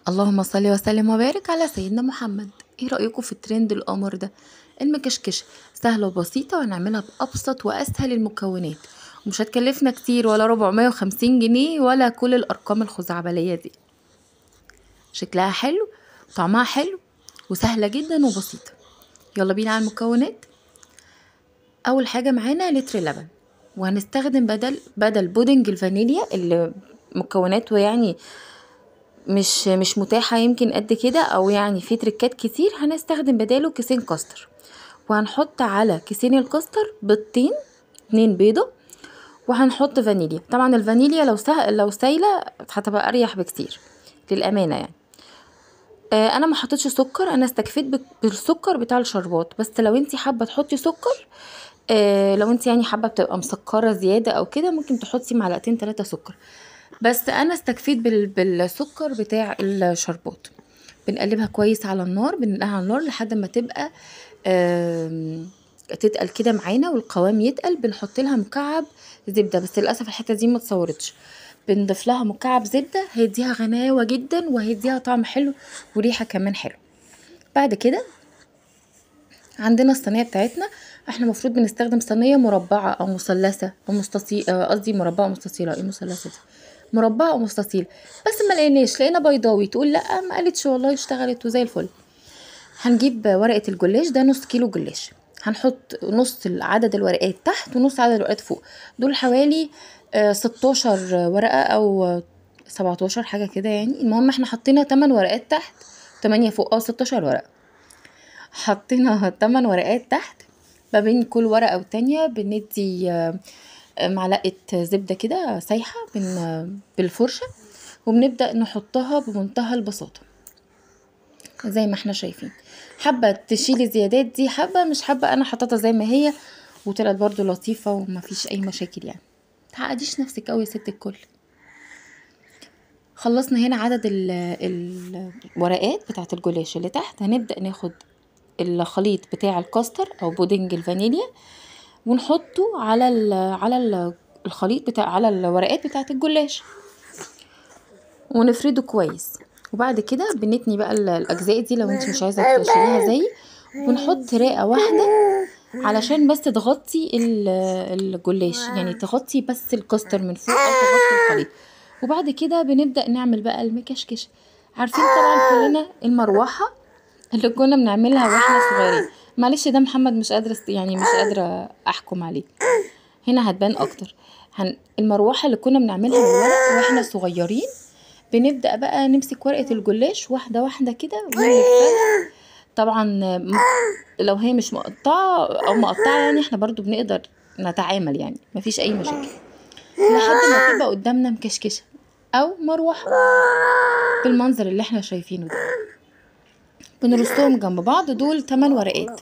اللهم صل وسلم وبارك على سيدنا محمد. ايه رأيكم في الترند القمر ده؟ المكشكشة سهلة وبسيطة، وهنعملها بأبسط وأسهل المكونات، ومش هتكلفنا كتير ولا 450 جنيه ولا كل الأرقام الخزعبلية دي. شكلها حلو، طعمها حلو، وسهلة جدا وبسيطة. يلا بينا على المكونات. أول حاجة معانا لتر لبن، وهنستخدم بدل بودنج الفانيليا اللي مكوناته يعني مش متاحة يمكن قد كده، او يعني في تريكات كتير، هنستخدم بداله كيسين كاستر. وهنحط على كيسين الكاستر بيضتين، 2 بيضة، وهنحط فانيليا. طبعا الفانيليا لو سايلة هتبقى اريح بكتير للأمانة يعني. انا ما حطيتش سكر، انا استكفيت بالسكر بتاع الشربات، بس لو انتي حابة تحطي سكر، لو انتي يعني حابة بتبقى مسكرة زيادة او كده، ممكن تحطي معلقتين 3 سكر، بس انا استكفيت بالسكر بتاع الشربات. بنقلبها كويس على النار، بنقلها على النار لحد ما تبقى تتقل كده معانا والقوام يتقل. بنحط لها مكعب زبدة، بس للاسف الحتة دي ما اتصورتش. بنضيف لها مكعب زبدة، هيديها غناوه جدا وهيديها طعم حلو وريحه كمان حلو. بعد كده عندنا الصينية بتاعتنا، احنا المفروض بنستخدم صينية مربعه او مثلثة او مستطيله، قصدي مربعه ومستطيله، ايه مثلثة دي؟ مربعه ومستطيل، بس ما لقيناش، لقينا بيضاوي. تقول لا ما قالتش والله اشتغلت وزي الفل. هنجيب ورقة الجلاش، ده نص كيلو جلاش، هنحط نص عدد الورقات تحت ونص عدد الورقات فوق، دول حوالي 16 ورقة او 17 حاجة كده يعني. المهم احنا حطينا 8 ورقات تحت 8 فوق، 16 ورقة. حطينا 8 ورقات تحت، ما بين كل ورقة والتانية بندي معلقه زبدة كده سايحه بالفرشه، وبنبدا نحطها بمنتهى البساطة زي ما احنا شايفين. حابة تشيلي الزيادات دي، حابة مش حابة، انا حطيتها زي ما هي وطلعت برضو لطيفة ومفيش اي مشاكل يعني. متعقديش نفسك قوي يا ست الكل. خلصنا هنا عدد الورقات بتاعه الجلاش اللي تحت. هنبدا ناخد الخليط بتاع الكاستر او بودنج الفانيليا ونحطه على على الخليط بتاع على الورقات بتاعه الجلاش، ونفرده كويس. وبعد كده بنتني بقى الاجزاء دي لو انت مش عايزه تشيليها زي، ونحط رقه واحدة علشان بس تغطي الجلاش، يعني تغطي بس الكاستر من فوق او تغطي الخليط. وبعد كده بنبدا نعمل بقى المكشكش. عارفين طبعا كلنا المروحة اللي كنا بنعملها واحنا صغيرين. معلش ده محمد مش قادرة، يعني مش قادرة احكم عليه، هنا هتبان اكتر. المروحة اللي كنا بنعملها بالورق واحنا صغيرين، بنبدا بقى نمسك ورقة الجلاش واحدة واحدة كده ونلفها. طبعا لو هي مش مقطعه او مقطعه يعني احنا برضو بنقدر نتعامل، يعني مفيش اي مشاكل، لحد ما تبقى قدامنا مكشكشه او مروحة بالمنظر اللي احنا شايفينه ده. بنرصهم جنب بعض، دول 8 ورقات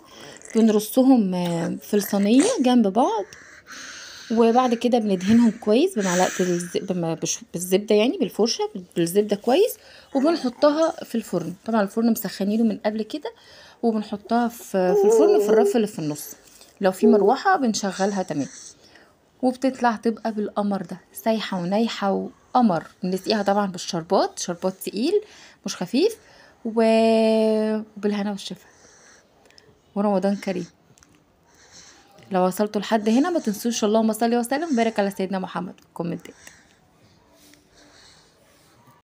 بنرصهم في الصينية جنب بعض. وبعد كده بندهنهم كويس بمعلقه بالزبده، يعني بالفرشه بالزبده كويس، وبنحطها في الفرن. طبعا الفرن مسخنينه من قبل كده، وبنحطها في الفرن في الرف اللي في النص. لو في مروحة بنشغلها تمام، وبتطلع تبقى بالقمر ده، سايحه ونايحه وقمر. بنسقيها طبعا بالشربات، شربات تقيل مش خفيف، وبالهنا والشفا، ورمضان كريم. لو وصلتوا لحد هنا ما تنسوش اللهم صل وسلم وبارك على سيدنا محمد في الكومنتات.